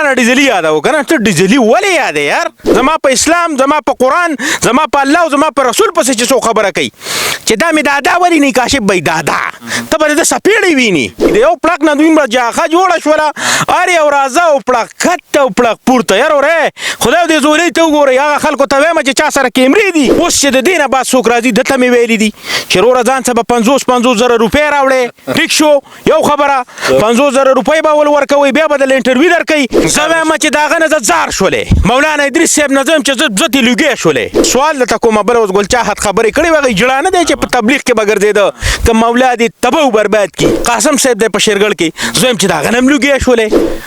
مولانا ډیزلی یادو کنه، ته ډیزلی ولې یادې یار؟ زما په اسلام، زما په قرآن، زما په الله او زما په رسول پسې چې څوک خبره کوي چې دا مې دادا ولې نه، کاشف بھائی دادا ته به د سپېړې ویني. د یو پړک نه دومره جاخه جوړه شوله، ار یو راځه او پړک کته او پړک پورته. یار وره خدای دې زولې ته وګوره. هغه خلکو ته وایم چې چا سره کیمرې دي، اوس چې د دې نه بعد څوک راځي، دته مې ویلي دي چې وروره ځان څه به 50 50 زره روپۍ راوړې. ټیک شو، یو خبره 50 زره روپۍ به ول ورکوي، بیا به د انټرویو درکوي. زه وایم چې د هغه نه زه ځار شولې، مولانا ادریس صاحب نه زه چې زه ترې لوګی شولې. سوال درته کومه بله، اوس ګل چاهت خبرې کړې وې، هغه جړا نه دی چې په تبلیغ کې به ګرځېده که مولا دې تباه و برباد کړي. قاسم صاحب دی په شیرګړ کې، زه وایم چې د هغه نه هم لوګی شولې.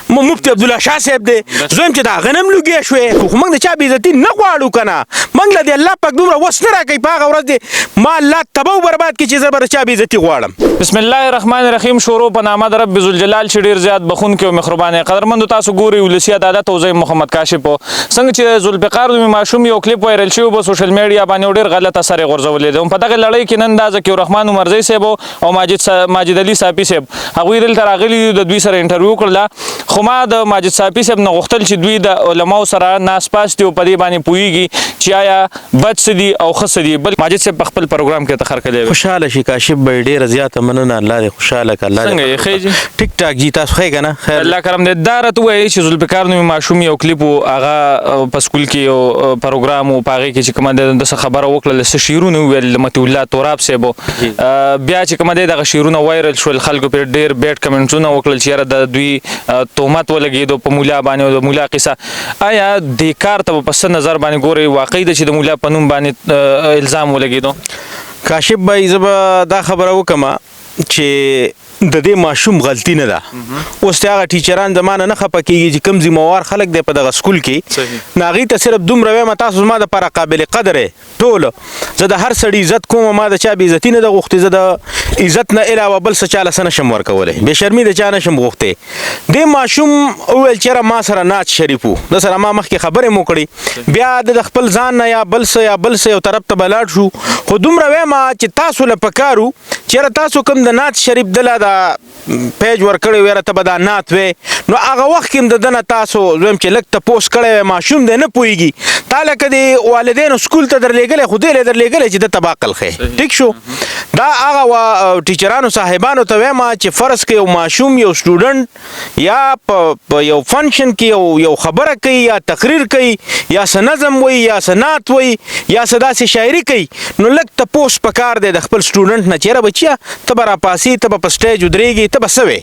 مفتي عبدالله شاه صاحب دی، زه وایم چې د هغه نه هم لوګی شوې. خو موږ د چا بېعزتي نه غواړو که نه، موږ له دې الله پاک دومره وس نه راکوي. په هغه ورځ دې ما الله تباه و برباد کړي چې زه به د چا بېعزتي غواړم. بسم الله الرحمن الرحیم. شروع په نامه د رب ذوالجلال چې ډیر زیات بخون کې او مهربان. قدرمند تاسو ګوري ولسی عدالت او زه محمد کاشف. څنګه چې ذوالفقار د ماشوم یو کلیپ وایرل شوی په سوشل میډیا باندې، ډیر غلط اثر یې غورځولی دی. په دغه لړۍ کې نن دا ذکی الرحمن عمرزی صاحب او ماجد علي صافي صاحب هغوی دلته راغلي دي، د دوی سره انټرویو کړله. خو ما د ماجد صافي صاحب نه غوښتل چې دوی د علماو سره ناس پاس دي او په دې باندې پوهیږي چې آیا بد څه دي او ښه څه دي. بل ماجد صاحب، په خپل پروګرام کې ته هرکلی وې. خوشاله شي کاشف بھائی، ډیره زیاته مننه، الله دې خوشاله کړه، الله. څنګه یې، ښه جی؟ ټیک ټاک جی، تاسو ښه کنه؟ خیر. الله کرم دې. دا راته وایي چې ذوالفقار نومي ماشوم یو کلیپ وو، هغه په سکول کې یو پروګرام وو، په هغې کې چې کومه د څه خبره وکړله، څه شعرونه وویل مطیع الله تراب صاحب. بیا چې کومه دی دغه شعرونه وایرل شول، خلکو پرې ډېر بیډ کمنټونه وکړل چې یاره د دوی تهمت ولګېدو په مولا باندې او د مولا قصه. آیا دې کار ته به په څه نظر باندې ګورئ؟ واقعي ده چې د مولا په نوم باندې الزام ولګېدو؟ کاشف بھائی، زه به دا خبره وکم چې د دې ماشوم غلطي نه ده. اوس ته هغه ټیچران زمانه نه خپه کیږي چې کم ذمہوار خلک دی په دغه سکول کې، ناغي ته صرف دومره وایم، تاسو زما د لپاره قابل قدر یې ټول. زه د هر سړي عزت کوم، ما د چا بې عزتي نه ده غوښتې. زه د عزت نه علاوه بل څه چاله څه نشم ورکولی، بې شرمي د چا نشم غوښتې. دې ماشوم وویل چېرې ما سره نعت شریف وو، د سره ما مخکې خبرې مو کړې، بیا د خپل ځان نه یا بل څه یا بل څه یو طرف ته به لاړ شو. خو دومره وایم چې تاسو له پکارو چېرې تاسو کوم د نعت شریف دله دا پیج ورکړی ویره ته به دا نعت وې، نو هغه وخت کې هم د ده نه تاسو زه وایم چې لږ تپوس کړی وی. ماشوم دی، نه پوهېږي. تا لکه د والدینو سکول ته درلېږلی، خو دې له درلېږلی چې ده ته به عقل ښیې. ټیک شو، دا هغه ټیچرانو صاحبانو ته وایم چې فرض که یو ماشوم، یو سټوډنټ یا په یو فنکشن کې یو خبره کوي یا تقریر کوي یا څه نظم وایي یا څه نعت وایي یا څه داسې شاعري کوي، نو لږ تپوس پکار دی د خپل سټوډنټ نه چې یاره بچیه، ته به راپاسې، ته به په سټیج ودرېږې، ته به څه وې،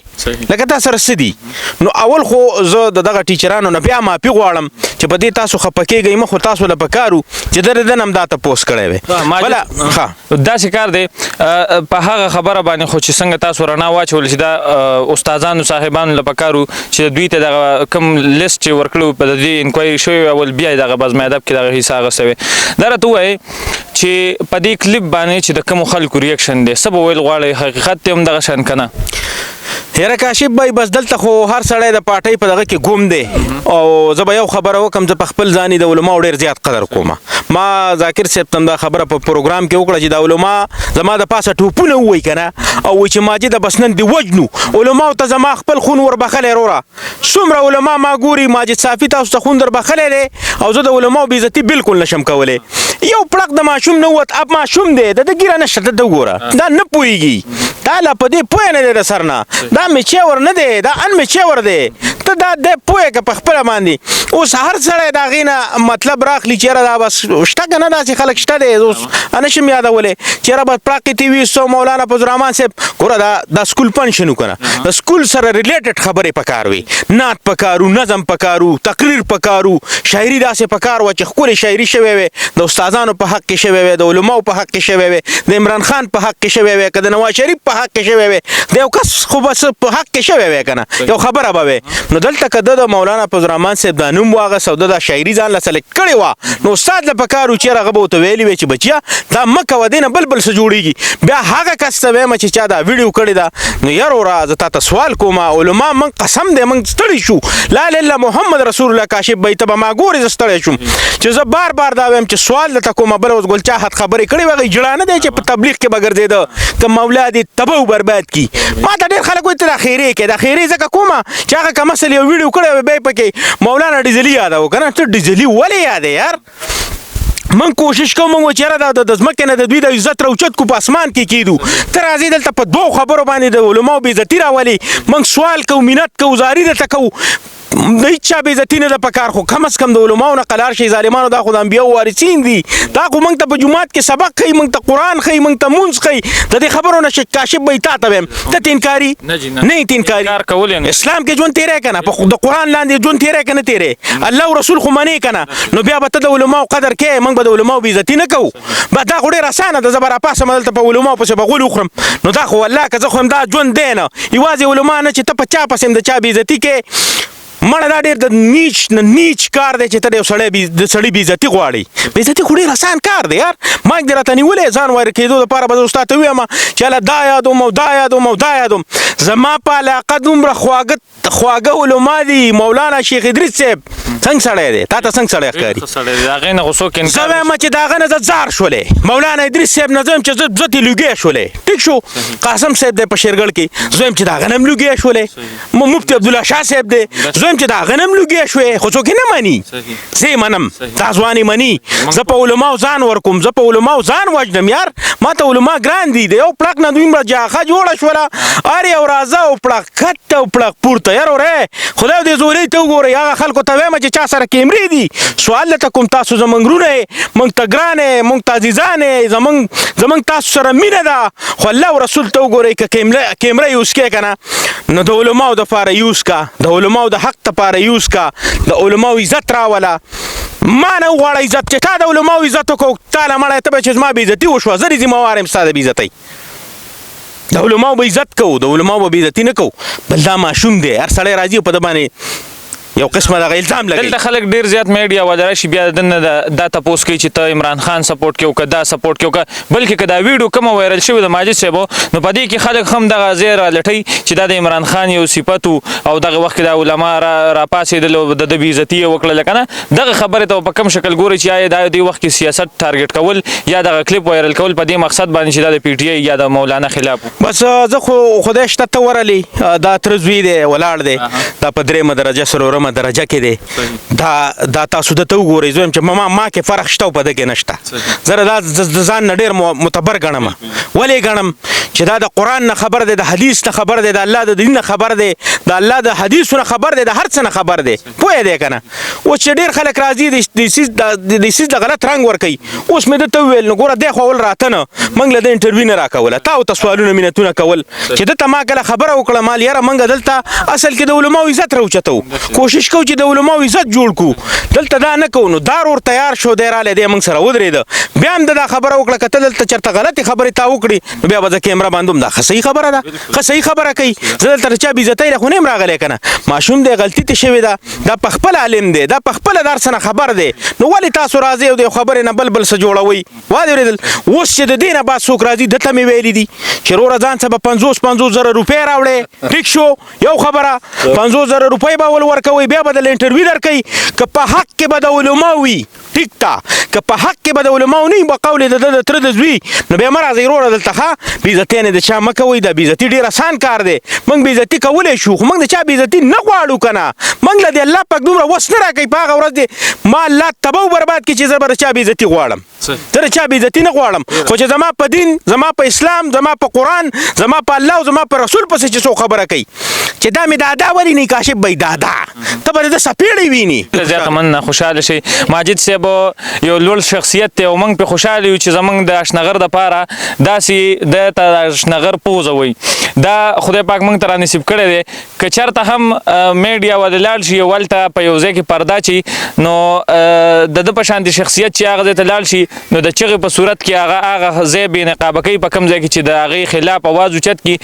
لکه تا سره څه دي؟ نو اول خو زه د دغه ټیچرانو نه بیا معافي غواړم چې په دې تاسو خپه کېږئ مه، خو تاسو له پکارو چې د ده نه هم دا تپوس کړی وی. بله ښه. داسې کار دی په هغه خبره باندې خو چې څنګه تاسو رڼا واچول چې دا استادانو صاحبانو له پکارو چې دوی ته دغه کوم لیست چې ورکړو، په دې انکوایري شوې وي اول، بیا یې دغه بزم ادب کې دغه حصه اخیستې وي. دا راته ووایي چې په دې کلیپ باندې چې د کومو خلکو ریاکشن دی، څه به ویل غواړئ؟ حقیقت دی هم دغه شان که نه؟ یاره کاشف بھائی، بس دلته خو هر سړی د پارټۍ په دغه کې ګم دی او زه به یو خبره وکم. زه په خپل ځان د علماو ډیر زیات قدر کوم. ما ذاکر صاحب ته دا خبره په پروګرام کې وکړه چې د علما زما د پاسه ټوپونه وای کنه او وای چې ماجد بس نن دی وجنو. علماو ته زما خپل خون ور بخلی. روره، څومره علما ما ګوري، ماجد صافي تاسو ته خون در بخلی دی او زه د علماو بې بالکل نشم کولی. یو پړق د ماشوم نه وت، اب ماشوم دی، د ده ږیره نشته، ته وګوره، دا نه پوهېږي، دا لا په دې پوه نه دی د سر نه، دا میچور نه دی، دا ان میچور دی. ته دا د پوهه که په خپله باندې. اوس هر سړی د هغې نه مطلب راخلي چې یاره دا بس شته که نه، داسې خلک شته دی، اوس نه شم یادولی چې یاره بس پړق یې ترې ویستو. مولانا فضل الرحمان صاحب ګوره، دا سکول فنکشن وکنه، د سکول سره ریلیټډ خبرې پکار وي، نعت پکارو، نظم پکارو، تقریر پکارو، شاعري داسې پکار وه چې ښکلې شاعري شوې وي، د استادانو په حق کې شوې وي، د علماو په حق کې شوې وي، د عمران خان په حق کې شوې وي، که د نواز شریف په حق کې شوې وي، د یو کس خو بس په حق کې شوې وي کنه، یو خبره به وي. نو دلته که د مولانا فضل الرحمان صاحب دا نوم واغست او د شاعري ځان له سلیکټ کړې وه، نو استاد له پکار و چې هغه به ورته ویلي وی چې بچیه، دا مه کوه، دې نه بل بل څه جوړېږي. بیا هغه کس ته وایم چې چا دا ویډیو کړې ده، نو یار وروره، زه تا ته سوال کوم. علما موږ قسم دی، موږ ستړي شو. لا اله الا محمد رسول الله. کاشف بھائی، ته به ما ګورې، زه ستړی شوم چې زه بار بار دا وایم چې سوال درته کوم. بل اوس ګل چاهت خبرې کړې وې، هغه جړا نه دی چې په تبلیغ کې به ګرځېده که مولا دې تباه و برباد کړي. ما ته ډېر خلک وایي ته دا خیرې کې، دا خیرې ځکه کومه چې هغه کم اصل اصل یو ویډیو کړی وي، بیا پکې مولانا ډیزلی یادو کنه. ته ډیزلی ولې یادې یار؟ من کوشش کوم مونږ چې یاره دا د ځمکې نه د دوی د عزت راوچت کو، په اسمان کې کېدو. ته راځې دلته په دوو خبرو باندې د علماو بې عزتي راولي. مونږ سوال کوو، منت کوو، زاري درته کوو، د هیچا بې عزتي نه ده پکار، خو کم از کم د علماو نه قلار شي. ظالمانو، دا خو د انبیاو وارثین دي. دا خو مونږ ته په جومات کې سبق ښیي، مونږ ته قرآن ښیي، مونږ ته مونځ ښیي. د دې خبرو نه کاشف به تا ته وایم، ته ته انکاري؟ نه جی، نه. نه ته انکاري. انکار کولی نه. اسلام کې ژوند تیرې کنه؟ په د قرآن لاندې ژوند تیرې کنه؟ تیرې الله او رسول خو منې کنه؟ نو بیا به ته د علماو قدر کې، مونږ به د علماو بې عزتي نه کوو. به دا خو ډېر اسانه ده، زه به راپاڅم دلته په علماو پسې به غول وخورم. نو دا خو والله که زه خو همدا ژوند دی نه، یوازې علما نه چې ته په چا پسې هم د چا بې عزتي کې، مړه دا ډېر د نیچ نه نیچ کار دی چې ته د یو سړی د سړي بې عزتي غواړي. بې عزتي خو ډېر اسان کار دی یار. مایک دې راته نیولی، ځان وایره کېدو دپاره به زه استاد ته ووایم چې هله دا یادوم او دا یادوم او دا یادوم. زما په علاقه دومره خواږه خواږه علما دي. مولانا شیخ ادریس صاحب څنګه سړی دی؟ تا ته څنګه سړی ښکاري؟ ښه سړی دی، د هغې نه خو څوک زه انکار وایم چې د هغه نه زه ځار شولې، مولانا ادریس صاحب نه زه وایم چې زه ترې لوګی شولې. ټیک شو، قاسم صاحب دی په شیرګړ کې، زه وایم چې د هغه نه هم لوګی شولې. مفتي عبدالله شاه صاحب دی، زه وایم چې د هغه نه هم لوګی شوې، خو څوک یې نه مني. زه یې منم، دا ځوان یې مني. زه په علماو ځان ورکوم، زه په علماو ځان وژنم یار. ما ته علما ګران دي. د یو پړق نه دومره جاخه جوړه شوله، هر یو راځه او پړق کښته او پړق پورته. یار وره خدای دې زولۍ ته وګورئ. هغه خلکو ته وایم چې چا سره کیمرې دي، سوال درته کوم، تاسو زمونږ وروڼه یې، مونږ ته ګران یې، مونږ ته عزیزان یې، زمونږ تاسو سره مینه ده، خو الله او رسول ته وګورئ، که کیمره یوز کې که نه، نو د علماو دپاره یوز کا، د علماو د حق دپاره یوز کا، د علماو عزت راوله. ما نه وغواړه عزت، چې تا د علماو عزت وکړو، تا له مړی ته به چې زما بې عزتي وشوه، زه دې ذمه وار یم ستا د بې عزتۍ. د علماو به عزت کوو، د علماو به بې عزتي نه کوو. بل دا ماشوم دی، هر سړی راځي او په ده باندې یو قسمه دغه الزام لګوي. دلته خلک ډیر زیات میډیا والا راشي، بیا دنه دا تپوس کوي چې ته عمران خان سپورټ کوي که دا سپورټ کوي که، بلکې که دا ویډیو کومه وایرل شوې د ماجد صاحب، نو په دې کې خلک هم دغه ځای را لټوي چې دا د عمران خان یو صفت و او دغه وخت کې دا علما راپاڅېدل او د ده بې عزتي یې وکړله که نه. دغه خبرې ته په کوم شکل ګوري چې آیا دا دې وخت کې سیاست ټارګټ کول یا دغه کلیپ وایرل کول په دې مقصد باندې چې دا د پي ټي آی یا د مولانا خلاف و؟ بس زه خو خدای شته ته ورلې، دا تره زوی دی ولاړ دی، دا په درېیمه درجه څلورمه درجه کې دی. دا تاسو د ته وګورئ، زه وایم چې ما کې فرق شته او په ده کې نشته. زه دا د ځان نه ډېر معتبر ګڼم. ولې ګڼم؟ چې دا د قرآن نه خبر دی، د حدیث نه خبر دی، د الله د دین نه خبر دی، د الله د حدیثو نه خبر دی، د هر څه نه خبر دی، پوه دی که نه؟ اوس چې ډېر خلک راځي د دې څیز د غلط رنګ ورکوي. اوس مې ده ته وویل، نو ګوره دی خو اول راته نه موږ له ده انټرویو نه راکوله، تا ورته سوالونه منتونه کول چې ده ته ما کله خبره وکړه، مال یاره موږ دلته اصل کې د علماو عزت راوچتوو، کوشش کوو چې د علماو عزت جوړ کړو، دلته دا نه کوو. نو دار ور تیار شو، دی رالی، دی موږ سره ودرېده. بیا هم ده دا خبره وکړه، که ته دلته چېرته غلطې خبرې تا وکړې نو بیا به زه کیمره باندوم. دا ښه صحیح خبره ده، ښه صحیح خبره کوي. زه دلته د چا بې عزتۍ له خو نه یم راغلی که نه. ماشوم دی، غلطي ترې شوې ده، دا په خپله عالم دی، دا په خپله د هر څه نه خبر دی، نو ولې تاسو راځئ او د یو خبرې نه بل بل څه جوړوئ؟ وادي اورېدل. اوس چې د دې نه بعد څوک راځي، ده ته مې ویلي دي چې وروره ځان څه به پنځوس زره روپۍ راوړې. ټیک شو، یو خبره پنځوس زره روپۍ به ول ورکوئ، بیا به د انټرویو درکوي. که په حق کې به د علماو وي، ټیک ده، که په حق کې به د علماو نه وي، په قول د ده د تره د زوی، نو بیا مه راځئ وروره دلته. ښه بې عزتۍ نه د چا مه کوئ، دا بې عزتي ډېر اسان کار دی. موږ بې عزتي کولی شو، خو موږ د چا بې عزتي نه غواړو که نه. موږ له دې الله پاک دومره وس نه راکوي، په هغه ورځ دې ما الله تباه و برباد کړي چې زه به د چا بې عزتي غواړم. زه د چا بې عزتي نه غواړم، خو چې زما په دین، زما په اسلام، زما په قرآن، زما په الله او زما په رسول پسې چې څوک خبره کوي چې دا مې دادا ولې نه کاشف بی دادا، ته به د څپېړې ویني. ډېره زیاته مننه، خوشحاله شئ. ماجد صاحب یو لوړ شخصیت دی او موږ پرې خوشحاله یو چې زموږ د اشنغر دپاره داسې ده ته د اشنغر پوزه وایي. دا خدای پاک موږ ته را نصیب کړی دی. که چېرته هم میډیا ولې لاړ شي او هلته په یو ځای کې پرده چي، نو د ده په شان د شخصیت چې هغه ځای ته لاړ شي، نو د چغې په صورت کې هغه ځای بې نقابه کوي په کوم ځای کې چې د هغې خلاف اواز اوچت کړي.